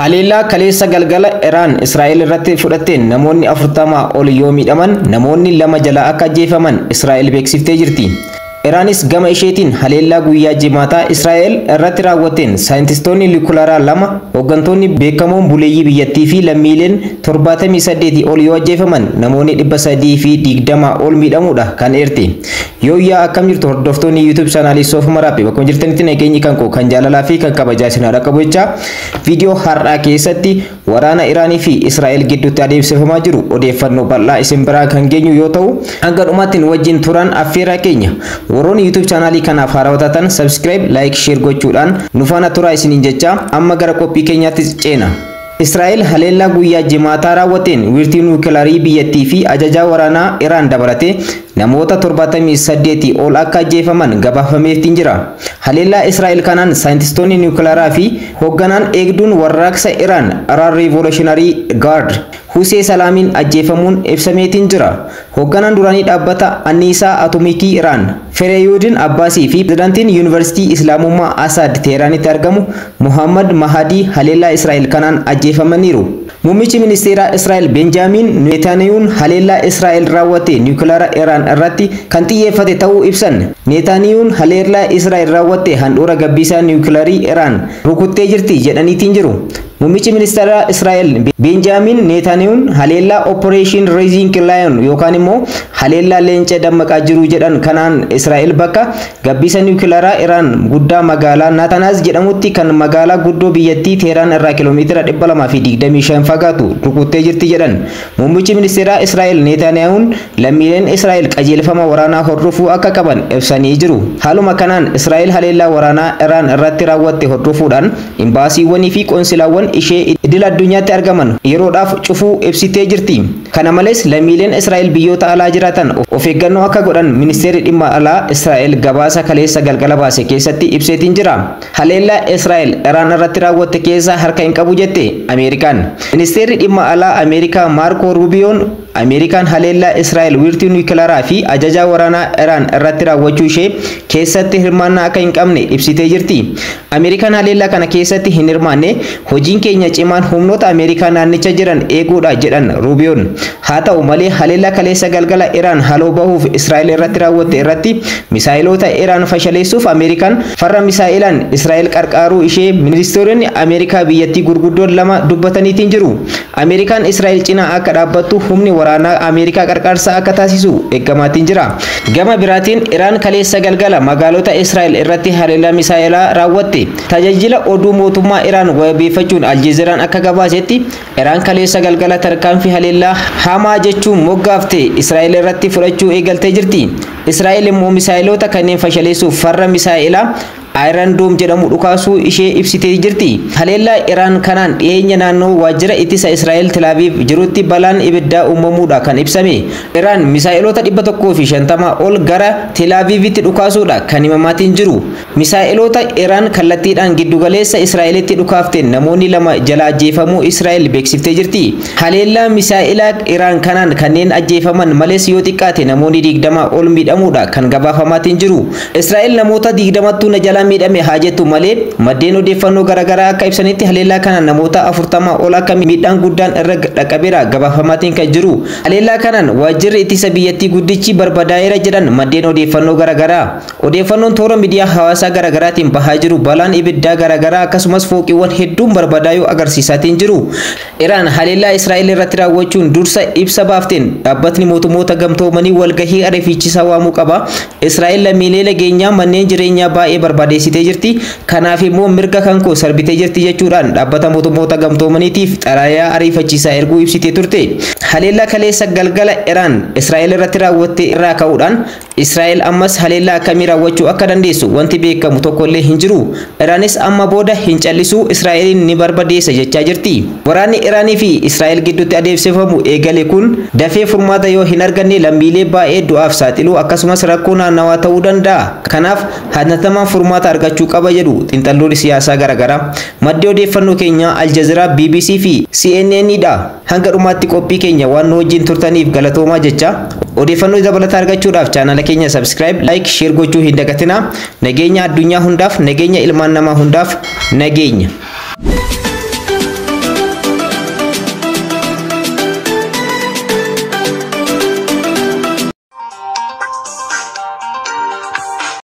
Haleellaa kaleessa galgala Iraan Israa'el irratti fudhatteen namoonni 40 ol yoo miidhaman namoonni 2 jalaa akka ajjeefaman Israa'el beeksiftee jirti. Iraanis gama isheetiin haleellaa guyyaa jimaataa Israa'el irratti raawwatteen saayintistoonni niwukilaraa 2, hooggantoonni beekamoon buleeyyii biyyattii fi lammiileen 78 ol yoo ajjeefaman namoonni 320 ol miidhamuudha kan eerte. Yooyyaa akkam jirtu hordoftoonni YouTube chaanaalii Soofuma Raappii bakkuma jirtanitti nageenyi kan koo kan jaalalaa fi kan kabajaa isin haa dhaqqabu jecha viidiyoo har'aa keessatti waraana Iraanii fi Israa'el gidduutti adeemsifamaa jiru odeeffannoo bal'aa isin biraa kan geenyu yoo ta'u hanga dhumaatti nu wajjin turan affeeraa keenya. Warroonni YouTube chaanaalii kanaaf haarawaa taatan subscribe, like, share gochuudhaan nu faana turaa isiniin jecha amma gara qophii keenyaatti ceena. Israa'el haleellaa guyyaa jimaataa raawwateen wiirtii niwukilarii biyyattii fi ajajaa waraanaa Iraan dabalatee namoota 78 ol akka ajjeefaman gabaafameetiin jira. Haleellaa Israa'el kanaan saayintistoonni niwukilaraa fi hoogganaan eegduun warraaqsa Iraan Iran Revolutionary Guard Hussein Salaamiin ajjeefamuun ibsameetiin jira. Hoogganaan duraanii dhaabbata anniisaa atomikii Iraan Fereyuudin Abbaasii fi pirezidaantiin Yuunivarsiitii Islaamummaa Asaad Teeraanitti argamu Muhammad Mahadii haleellaa Israa'el kanaan ajjeefamaniiru. Muummichi ministeeraa Israa'el Benjaamin Netanyahuun haleellaa Israa'el raawwate niwukilaara Iraan irratti kan xiyyeeffate ta'uu ibsan. Netanyahuun haleellaa Israa'el raawwatte handhuura gabbisaa niwukilarii Iraan rukuttee jirti jedhaniitiin jiru. Muummichi ministeeraa Israa'el Benjaamin Netanyahuun haleellaa Operation Rising Lion yookaan immoo haleellaa leenca dammaqaa jiru jedhan kanaan Israa'el bakka gabbisa niwukilaraa Iraan guddaa magaalaa Natanaz jedhamutti kan magaalaa guddoo biyyattii Teheraan irraa kiiloomeetira 225 fagaatu rukuttee jirti jedhan. Muummichi ministeeraa Israa'el Netanyahuun lammiileen Israa'el qajeelfama waraanaa hordofuu akka qaban ibsanii jiru. Haaluma kanaan Israa'el haleellaa waraanaa Iraan irratti raawwatte hordofuudhaan imbaasiiwwanii fi qoonsilaawwan ishee idil addunyaatti argaman yeroodhaaf cufuu ibsitee jirti. Kana malees lammiileen Israa'el biyyoota alaa jiraatan of eeggannoo akka godhan ministeerri dhimma alaa Israa'el gabaasa kaleessa galgala baase keessatti ibseetiin jira. Haleellaa Israa'el Iraan irratti raawwatte keessaa harka hin qabu jette Ameerikaan. Ministeerri dhimma alaa Ameerikaa Maarko Ruubiyoon Ameerikaan haleellaa Israa'el wiirtuu niwukilaraa fi ajajaa waraanaa Iraan irratti raawwachuu ishee keessatti hirmaannaa akka hin qabne ibsitee jirti. Ameerikaan haleellaa kana keessatti hin hirmaanne, hojiin keenya cimaan humnoota Ameerikaa naannicha jiran eeguudha jedhan Ruubiyoon. Haa ta'u malee haleellaa kaleessa galgala Iraan haloo bahuuf Israa'el irratti raawwatte irratti misaa'iloota Iraan fashaleessuuf Ameerikaan farra misaa'ilaan Israa'el qarqaaruu ishee ministeeronni Ameerikaa biyyattii gurguddoon lama dubbataniitiin jiru. Ameerikaan Israa'el cinaa akka dhaabbattu humni waraanaa Ameerikaa qarqaarsa akka taasisu eeggamaatiin jira. Gama biraatiin Iraan kaleessa galgala magaalota Israa'el irratti haleellaa misaa'ilaa raawwatte. Tajaajila oduu mootummaa Iraan wabeeffachuun Aljeeziraan akka gabaasetti Iraan kaleessa galgala tarkaanfii haleellaa hamaa jechuun moggaafte Israa'el irratti fudhachuu eegaltee jirti. Israa'el immoo misaa'iloota kanneen fashaleessuuf farra misaa'ilaa Iron Dome jedhamu dhukaasuu ishee ibsitee jirti. Haleellaa Iraan kanaan dhiyeenya naannoo waajjira ittisa Israa'el Tel Aviv jirutti balaan ibiddaa uumamuudha kan ibsame. Iraan misaa'iloota 150 ol gara Tel Avivitti dhukaasuudha kan himamaatiin jiru. Misaa'iloota Iraan kallattiidhaan giddugaleessa Israa'elitti dhukaafteen namoonni 2 jala ajjeefamuu Israa'el beeksiftee jirti. Haleellaa misaa'ilaa Iraan kanaan kanneen ajjeefaman malees yoo xiqqaate namoonni 20 ol miidhamuudha kan gabaafamaatiin jiru. Israa'el namoota 20 na jala miidhame haa jettu malee maddeen odeeffannoo garaagaraa akka ibsanitti haleellaa kanaan namoota 40 ol akka miidhaan guddaan irra dhaqqabeera gabaafamaatiin kan jiru. Haleellaa kanaan waajjirri ittisa biyyattii guddichi barbadaa'eera jedhan maddeen odeeffannoo garaagaraa. Odeeffannoon toora miidiyaa hawaasaa garaagaraatiin bahaa jiru balaan ibiddaa garaagaraa akkasumas fooqiiwwan hedduun barbadaa'uu agarsiisaatiin jiru. Iraan haleellaa Israa'el irratti raawwachuun dursa ibsa baafteen dhaabbatni mootummoota gamtoomanii walgahii ariifachiisaa waamuu qaba. Israa'el lammiilee nageenyaa manneen jireenyaa baay'ee barbadeessitee jirti. Kanaaf immoo mirga kan koo sarbitee jirti jechuudhaan dhaabbata mootummoota gamtoomaniitiif xalayaa ariifachiisaa erguu ibsitee turte. Haleellaa kaleessa galgala Iraan Israa'el irratti raawwatte irraa ka'uudhaan Israa'el ammas haleellaa akkamii raawwachuu akka dandeessu wanti beekamu tokko illee hin jiru. Iraanis amma booda hin callisu, Israa'eliin ni barbadeessa jechaa jirti. Waraanni Iraanii fi Israa'el gidduutti adeemsifamu eegale kun dafee furmaata yoo hin arganne lammiilee baay'ee du'aaf saaxiluu akkasumas rakkoo naannawaa ta'uu danda'a. Kanaaf hatattamaan furmaata argachuu qaba jedhu xiinxalloonni siyaasaa garaagaraa. Maddi odeeffannoo keenyaa Aljazeeraa, BBC fi CNN dha. Hanga dhumaatti qophii keenya waan nu wajjin turtaniif galatoomaa jecha odeeffannoo dabalataa argachuudhaaf chaanala keenya subscribe, like, share gochuu hin dagatinaa. Nageenya addunyaa hundaaf, nageenya ilmaan namaa hundaaf, nageenya.